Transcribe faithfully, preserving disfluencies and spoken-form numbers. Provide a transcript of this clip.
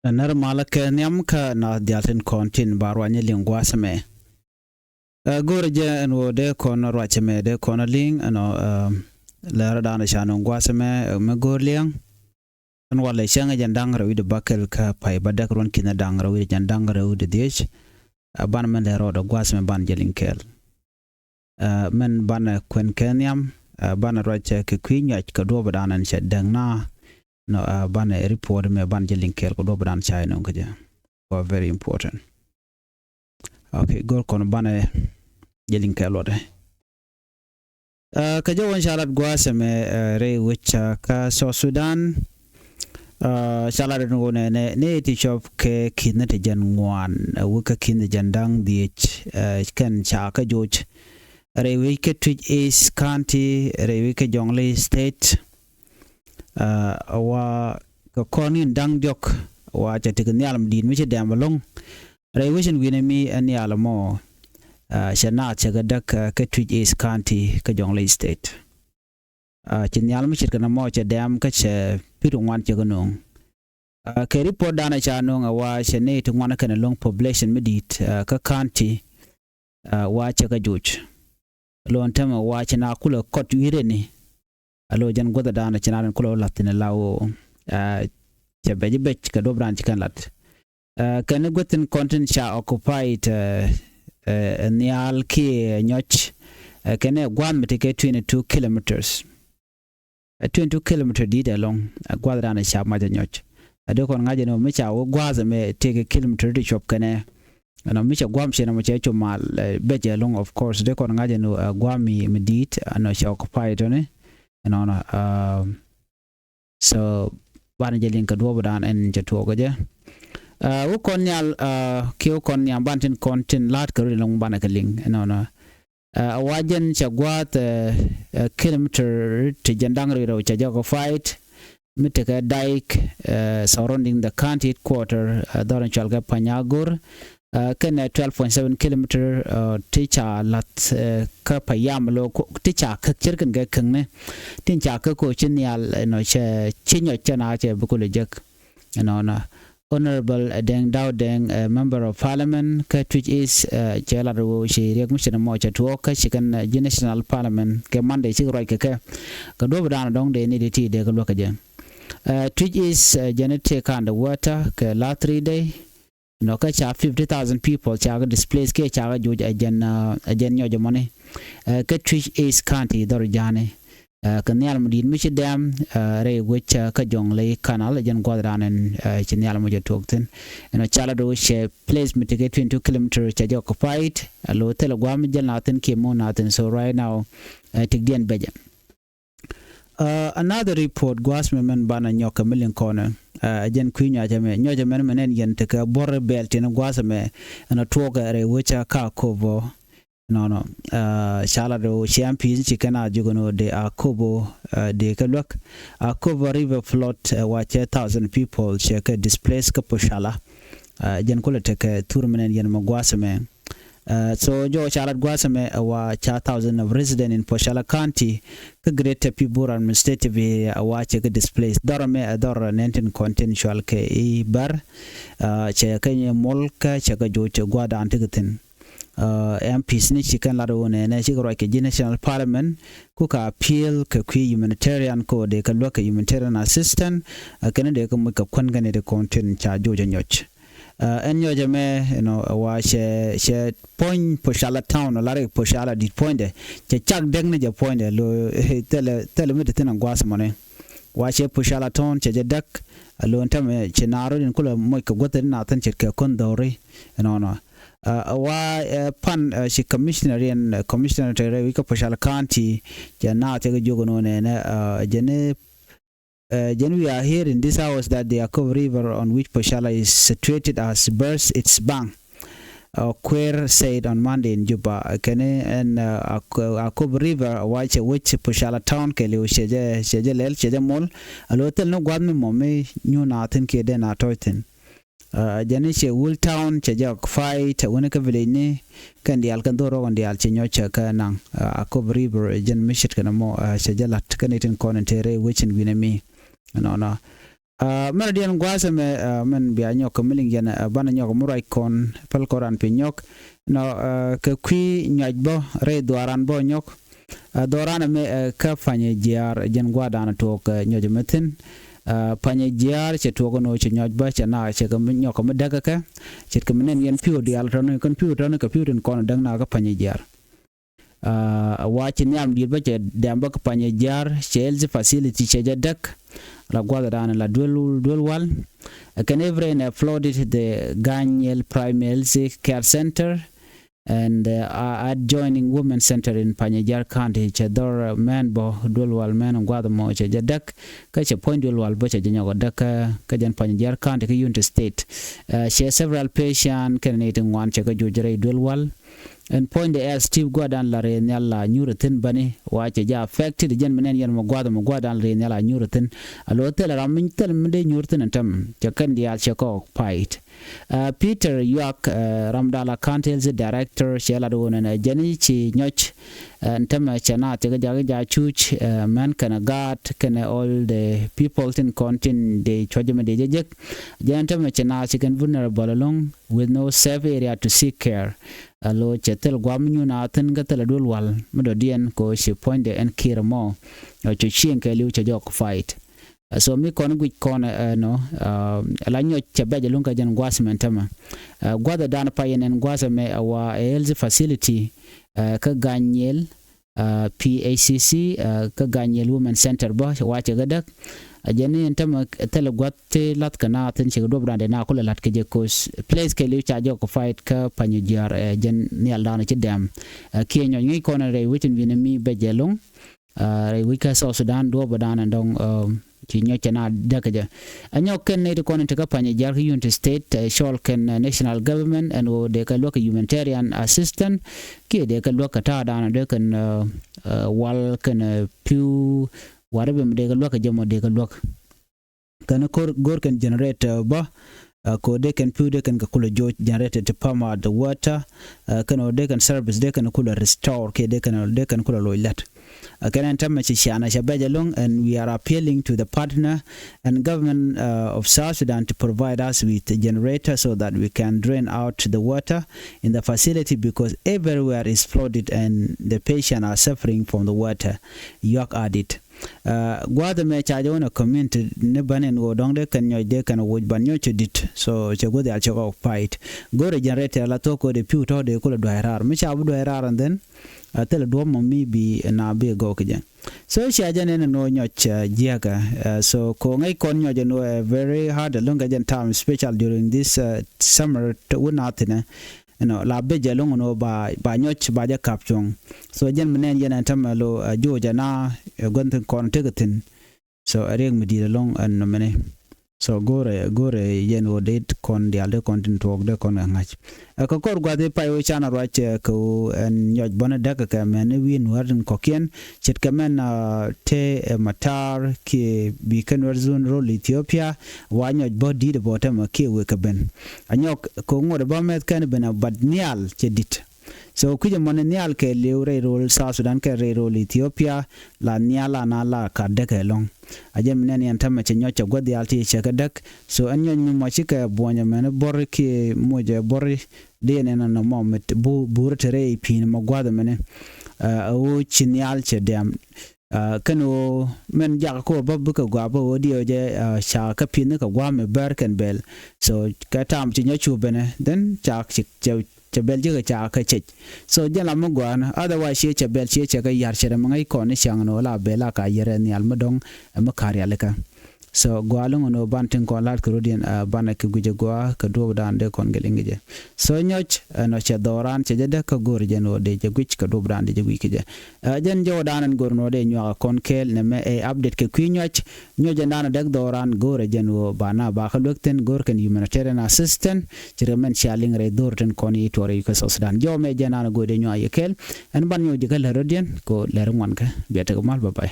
Ɛ nɛr malä kɛ nhiam kä naath diaal tin kɔn tin ba ruany liŋ gua̱a̱th ɛmɛ. Ɛ go̱o̱rä jɛ ɛn ɣöö dee kɔn ruac ɛmɛ dee kɔn liŋ ɛnɔ, ɛ lɛr dan ca nöŋ gua̱a̱th ɛmɛ, ɛ mi go̱o̱r liɛŋ. Ɛn walɛ cäŋ ɛ jɛn da̱ŋ rɛw wi̱cdɛ bäkɛl kä pay bädäk ruɔ̱n ki̱n ɛ da̱ŋ rɛw wi̱cdɛ jɛn da̱ŋ rɛw wi̱cdɛ dhiec. Ɛ banɛ min lɛr rɔɔdɛ gua̱a̱th ɛmɛ banɛ jɛ liŋ kɛɛl. Ɛ min banɛ kuɛn kɛ nhiam, ɛ banɛ ruac kɛ kui̱ nyuac kɛ duɔ̱ɔ̱p dan ɛn cɛ däŋ na. Nɔ, ɛ banɛ report mɛ banɛ jɛ liŋ kɛɛl kɛ duɔ̱ɔ̱p dan ca nöŋ kä jɛ. Kua very important. Okay, go̱r kɔn banɛ jɛ liŋ kɛɛl luɔtdɛ. Ɛ kä jɛ wän ca lat gua̱a̱th ɛmɛ, ɛ rɛy wec kä South Sudan. Ɛ ca lat ɛn ɣöö nɛnɛ ni ti cɔp kɛ ki̱n ti jɛn ŋuan, ɛ wek kä ki̱n ti jɛn da̱ŋ dhiec, ɛ kɛn ca kä joc. Rɛy wec kä Twic East County, rɛy wec kä Jonglei State. Ɛ wa kɛ kɔn in da̱ŋ diɔ̱k, wa ca tekɛ nhial mi di̱i̱t mi ci dɛm ɛlɔ̱ŋ. Rɛy wec in wi̱nɛ mi ɛ nhial ɛmɔ, ɛ cɛ naath cɛ kɛ däk, ɛ kä Twic East County kä Jonglei State. Ɛ ci nhial mi ce̱tkɛ nɔmɔ cɛ dɛm kä cɛ pi̱t ŋuan cɛ kɛ nöŋ. Ɛ kɛ report dan ɛ ca nöŋ ɛ wa cɛ nɛy ti ŋuan kɛn ɛlɔ̱ŋ population mi di̱i̱t, ɛ kä county, ɛ wa cɛ kɛ joc. Lo̱n tɛmɛ wa ci na kulɛ kɔt wi̱i̱rɛni. Alo jɛn guäthɛ dan ci na rin kulɛ wä la̱th thi̱n ɛ la wä, ɛ cɛ bɛc bɛc kɛ duɔ̱p dan ci kɛn la̱t. Ɛ kɛn guäthin kɔn tin ca occupied, ɛ ɛ nhial kiɛ nyɔc. Ɛ kɛn ɛ gua̱a̱th mi ti kɛ twenty two kilometers. Ɛ twenty two kilometer di̱i̱t ɛlɔ̱ŋ, ɛ gua̱a̱th dan ca mac ɛ nyɔc. Ɛ dee kɔn ŋa̱c ɛn ɣöö mi ca wä gua̱a̱th ɛmɛ tëëkɛ kilometer ti cuɔp kɛnɛ. Ɛnɔ mi cɛ gua̱a̱m ciɛ nɔmɔ cɛ cu mal, ɛ bɛc ɛlɔ̱ŋ, of course dee kɔn ŋa̱c ɛn ɣöö ɛ gua̱a̱m mi mi di̱i̱t ɛnɔ cɛ occupied tɔni. Ɛnɔnɔ, ɛ so banɛ jɛ liŋ kɛ duɔ̱ɔ̱p dan ɛn cɛ tuɔɔk kä jɛ. Ɛ wä kɔn nhial, ɛ kiɛ wä kɔn nhiam ban tin kɔn tin la̱a̱t kɛ rut ɛlɔ̱ŋ banɛ kɛ liŋ ɛnɔnɔ. Ɛ wa jɛn cɛ gua̱a̱th, ɛ ɛ kilometer ti jɛn da̱ŋ rɛw rɛw cɛ jɛ occupied. Mi tekɛ daik, ɛ surrounding the county headquarter, ɛ dhɔr in cual kɛ Panyagor. Ɛ kɛnɛ twelve point seven kilometer, ɛ ti ca la̱th, ɛ kä payam lo ko ti ca käk cir kɛn kɛ käkni. Tin ca käk ko ci nhial, ɛ nɔ cɛ ci nyɔc cɛ na cɛ bi kulɛ jek. Ɛnɔnɔ. Honorable, ɛ Deng Dau Deng, ɛ member of parliament kä Twic East, ɛ cɛ lat ɣöö ci riɛk mi cin mɔ cɛ tuɔɔk kä ci kɛn, ɛ ji̱ national parliament kɛ Monday cik ruac kɛ kɛ. Kɛ duɔ̱p dan dɔ̱ŋ dee ni di ti dee kɛ luäk kɛ jɛ. Ɛ Twic East, ɛ jɛn ti kandɛ wätä kɛ la three day. Nɔ kä ca fifty thousand people ca kɛ displace kiɛ ca kɛ joc ɛ jɛn, ɛ jɛn nyɔc ɛmɔni. Ɛ kä Twic East County dhɔr ja̱a̱ni. Ɛ kɛ nhial mi di̱i̱t mi ci dɛm, ɛ rɛy wec, ɛ kä Jonglei Canal, ɛ jɛn gua̱th dan ɛn, ɛ ci nhial mi jɛ tuɔɔk thi̱n. Ɛnɔ ca la do̱ cɛ place mi tekɛ twenty two kilometer cɛ jɛ occupied. Ɛ lo thilɛ gua̱a̱m mi jäl na thi̱n kiɛ mo̱o̱n na thi̱n, so right now, ɛ tikdiɛn becɛ. Ɛ another report gua̱a̱th mɛ mɛn banɛ nyɔk kɛ mi liŋ kɔnɛ. Ɛ jɛn kui̱ nyɔcɛ mɛ, nyɔcɛ mɛn mɛ nɛn yɛn tekɛ buɔ̱r bɛɛl tin gua̱a̱th mɛ. Ɛnɔ tuɔɔk ɛ rɛy wec kä Akobo. Nɔnɔ, ɛ ca lat ɣöö ci M Ps ci kɛn a jiök ɛn ɣöö dee Akobo, ɛ dee kɛ luäk. Akobo river flood, ɛ wa cɛ thousand people cɛ kɛ displace kä Pochala. Ɛ jɛn kulɛ tekɛ thur mɛn ɛn yɛn mɛ gua̱a̱th mɛ. Ɛ so jɔw ca lat gua̱a̱th mɛ ɛ wa ca thousand of resident in Pochala County kä Greater Pibor Administrative Area ɛ wa cɛ kɛ displace. Dhɔr mɛ ɛ dhɔr nineteen kɔn tin cual kɛ i̱ bär. Ɛ cɛ kɛ nyɛ mol kä cɛ kɛ joc gua̱a̱th dan ti kɛ thi̱n. Ɛ M Ps ni ci kɛn lat ɣöö nɛnɛ cikɛ ruac kɛ ji̱ national parliament ku ka appeal kɛ kui̱ humanitarian kɛ ɣöö dee kɛ luäk kɛ humanitarian assistant. Ɛ kɛn dee kɛ moc kɛ kuän kɛn dee kɔn tin ca joc ɛ nyɔc. Ɛ ɛn nyɔc ɛmɛ, you know, ɛ wa cɛ cɛ puɔ̱ny Pochala town, la rik Pochala di̱t puɔ̱nydɛ. Cɛ cak däk ni jɛ puɔ̱nydɛ lo thilɛ thilɛ mi ti thi̱n ɛ gua̱a̱th mɔni. Wa cɛ Pochala town cɛ jɛ däk. Ɛ lo ɛn tämɛ cɛ naar rot in kulɛ moc kɛ guäth in na thi̱n ce̱tkɛ kɔn dhɔri. Ɛnɔnɔ. Ɛ wa ɛ pan, ɛ ci commissioner in, ɛ commissioner te rɛy wi̱c kä Pochala County, cɛ naath cɛ kɛ jiök ɛn ɣöö nɛnɛ, ɛ jɛn ɛ jɛn we are hearing this hours that the Akobo River on which Pochala is situated has burst its bank. Ɛ Kuer said on Monday in Juba. Kɛn ɛn, ɛ Akobo River wa cɛ wec Pochala town kɛɛliw cɛ jɛ cɛ jɛ lɛl cɛ jɛ mol. Alo thil ni gua̱th mi mɔ mi nyuun a thi̱n kiɛ den a tɔc thi̱n. Ɛ jɛn i̱ cɛ Wul Town cɛ jɛ occupied, cɛ wuni kä village ni kɛn diaal kɛn dhor rɔk kɛn diaal cɛ nyɔc cɛ kä naŋ. Ɛ Akobo River ɛ jɛn mi ce̱tkɛ nɔmɔ, ɛ cɛ jɛ la̱t kä ni tin kɔn in te rɛy wec in wi̱nɛ mi. Ɛnɔnɔ. Mɛn diɛn gua̱a̱th ɛmɛ mɛn bia nyɔk kɛ mi liŋ yɛn banɛ nyɔk mi ruac kɔn päl kɔn ran piny nyɔk. Nɔ kɛ kui̱ nyuac bä rɛy dhuaaran bä nyɔk. Dhuaaran ɛmɛ kä Panyɛ Jiaar jɛn gua̱a̱r danɛ tuɔɔk nyuac ɛmɛ thi̱n. Panyɛ Jiaar cɛ tuɔɔk ɛn ɣöö cɛ nyuac bä cɛ na cɛ kɛ mi nyɔk kɛ mi däk kɛ ce̱tkɛ mi nɛn yɛn pi̱w diaal tɔ̱ni kɛn pi̱w tɔ̱ni kɛ pi̱w tin kɔn däk na kä Panyɛ Jiaar. Wa ci nhiam di̱i̱t bä cɛ dɛm bä kä Panyɛ Jiaar cɛ health facility cɛ jɛ däk. La gua̱th dan la duel duel wal. Kɛn every in a flooded the Ganyel Primary Health Care Center and adjoining Women Center in Panyɛ Jiaar County cɛ dhɔr mɛn bä duel wal mɛn gua̱th mɔ cɛ jɛ däk. Kä cɛ puɔ̱ny duel wal bä cɛ jɛ nyɔk däk kä jɛn Panyɛ Jiaar County kä Unity State. Cɛ several patient kɛn ni ti ŋuan cɛ kä juc rɛy duel wal. Ɛn puɔ̱nydɛ ɛ Steve gua̱dan la rɛy nhial la nyuur thi̱n bäni wa cɛ jɛ affected jɛn mi nɛn yɛn mɔ gua̱dh mɔ gua̱dan rɛy nhial la nyuur thi̱n. A lo̱ thilɛ ram mi thilɛ mi dee nyuur thi̱n ɛn tämɛ cɛ kɛn diaal cɛ kɔɔk pait. Peter Yuak ram dal a county health director cɛ lat wun ɛn jɛn ci nyɔc. Ɛn tämɛ cɛ na thikɛ jak jak cuc mɛn kɛn gaat kɛn all the people tin kɔn tin dee cuɔc mi dee jɛ jek. Jɛn tämɛ cɛ na ci kɛn vulnerable along with no safe area to seek care. A lo̱ cɛ thil guam nyun a thin kä thil a duel wal mi dɔ̱diɛn ko ci puɔ̱nydɛ ɛn kir mɔ. Cɛ cieŋ kɛ liw cɛ jɔk fight. So mi kɔn guic kɔn ɛnɔ la nyɔc cɛ bɛc luŋ kɛ jɛn gua̱th mɛn tämɛ. Gua̱th dan pay ɛn ɛn gua̱th ɛmɛ a wa health facility kä Ganyel P H C C kä Ganyel Women Center bä wa cɛ kä däk. A jɛn ni ɛn tämɛ thilɛ gua̱th ti lath kɛ na thin cɛ kɛ duɔp dan dee na kulɛ lath kɛ jɛ kos place kɛ liw ca jɔk kɛ fight kä Panyɛ Jiaar. Jɛn nhial dan ci dɛm kiɛ nyɔc ŋi̱i̱c kɔn rɛy wecin wi̱n mi bɛc jɛ luŋ. Rɛy wec kä South Sudan duɔp dan ɛn dɔŋ ci nyɔc cɛ na däk kɛ jɛ. A nyɔk kɛn nɛy ti kɔn in ti kä Panyɛ Jiaar kä Unity State cɔl kɛn national government ɛn ɣöö dee kɛ luäk kɛ humanitarian assistant kiɛ dee kɛ luäk kɛ ta̱a̱ dan dee kɛn wal kɛn pi̱w. Wari bɛ mi dee kɛ luäk kɛ jɛ mɔ dee kɛ luäk. Kɛn go̱r kɛn generator bä ko dee kɛn pi̱w dee kɛn kɛ kulɛ joc generator ti pump out the water. Kɛn ɔ dee kɛn service dee kɛn kulɛ restore kiɛ dee kɛn dee kɛn kulɛ loc lät. Kɛn ɛn tämɛ ci cianɛ cɛ bɛc ɛlɔ̱ŋ and we are appealing to the partner and government of South Sudan to provide us with a generator so that we can drain out the water in the facility because everywhere is flooded and the patient are suffering from the water. Yuak added. Gua̱a̱th ɛmɛ ca jɛ wänɛ community ni bän in ɣöö dɔ̱ŋ dee kɛn nyɔc dee kɛn woc ban nyɔc cɛ di̱t so cɛ guäth yal cɛ kɔk pait. Go̱rɛ generator la thuɔ̱k kɛ dee pi̱w tɔ̱ dee kulɛ dua̱c raar mi ca bi dua̱c raar and then a thilɛ duɔ̱p mɔ mi bi na bi gɔw kɛ jɛ. So cia jɛ nɛn ɛn ɣöö nyɔc jiäkä so ko ŋäc kɔn nyɔc ɛn ɣöö ɛ very hard ɛlɔ̱ŋ kɛ jɛn time special during this summer wä na thinɛ. Ɛnɔ la bɛ jɛ loŋ ɛn ɣöö ba nyɔc ba jɛ kap cuɔ̱ŋ. So jɛn mi nɛn yɛn ɛn tämɛ lo ɛ joc ɛna ɛ guäth thi̱n kɔn tekɛ thi̱n. So ɛ riɛk mi di̱i̱t ɛlɔ̱ŋ ɛn nɔmɛni. So go̱rɛ go̱rɛ yɛn ɣöö dee kɔn diaal dee kɔn tin tuɔɔk dee kɔn kɛ ŋa̱c. Ɛ kɛ kɔr gua̱th i̱ pay ɣöö canɛ ruac kɛ ɣöö ɛn nyɔc bɔ̱nɛ däk kɛ mɛn i̱ wi̱i̱ nuäär tin kɔ̱kiɛn ce̱tkɛ mɛn te ɛ matar kiɛ bi kɛn wɛr zun rol Ethiopia. Wa nyɔc bä di̱t bä tämɛ kiɛ wek kɛ ben a nyɔk kɛ ŋot bä mɛth kɛn ben a bat nhial cɛ di̱t. So kui̱c ɛmɔni nhial kɛ liw rɛy rol South Sudan kɛ rɛy rol Ethiopia. La nhial la na la kat däk ɛlɔ̱ŋ. A jɛ mi nɛn yɛn tämɛ cɛ nyɔc cɛ guäth dhial ti cɛ kɛ däk. So ɛn nyɔc mi mɔ cikɛ buɔ̱nyɛ mɛn bɔri kiɛ mocɛ bɔri diɛn ɛn ɛn ɛmɔ mi buuri te rɛy pi̱i̱ni mɔ gua̱th ɛmɛni. Ɛ ɣöö ci nhial cɛ dɛm. Kɛn ɣöö mɛn jak kɔ bä bikɛ gɔaa bä ɣöö diɛw jɛ ca kä pi̱n ni kɛ gua̱a̱m mi bär kɛn bɛl. So kɛ tam ci nyɔc cu benɛ then ca cɛ bɛl ji̱ kɛ ca kɛ cɛc. So jɛn la mi gɔaa ni otherwise ciɛ cɛ bɛl ciɛ cɛ kɛ ya̱r cɛ rɛ mi ŋäc kɔn ni ciaŋ ni ɣöö la bɛl la ka yɛrɛ nhial mi dɔ̱ŋ ɛ mi ka̱r yalikä. So gɔaa lo̱ŋ ɛn ɣöö ban tin kɔn la̱t kɛ rɔ̱diɛn banɛ kɛ gui̱cɛ gɔaa kɛ duɔ̱ɔ̱pdan dee kɔn gɛ liŋ gɛ jɛ. So nyɔc ɛn ɔ cɛ dhɔran cɛ jɛ däk kä go̱o̱r jɛn ɣöö dee jɛ gui̱c kɛ duɔ̱ɔ̱pdan dee jɛ gui̱c kɛ jɛ. Jɛn jɔwdan ɛn go̱o̱r ɛn ɣöö dee nyuak ɛ kɔn kɛɛl nɛmɛ ɛ update kɛ kui̱ nyɔc. Nyɔc ɛn dan ɔ däk dhɔran go̱o̱r ɛ jɛn ɣöö ba na ba kä luek thi̱n go̱o̱r kɛn humanitarian assistant. Ci rɛ mɛn cia liŋ rɛy dho̱r tin kɔn i̱ tuɔɔr i̱ kä South Sudan jɔw mɛ jɛn dan ɔ go̱o̱r dee nyuak yɛ kɛɛl. Ɛn ban nyɔc jɛ kä lär rɔ̱diɛn kɛ lär ŋuan kä bia tekɛ mal bye bye.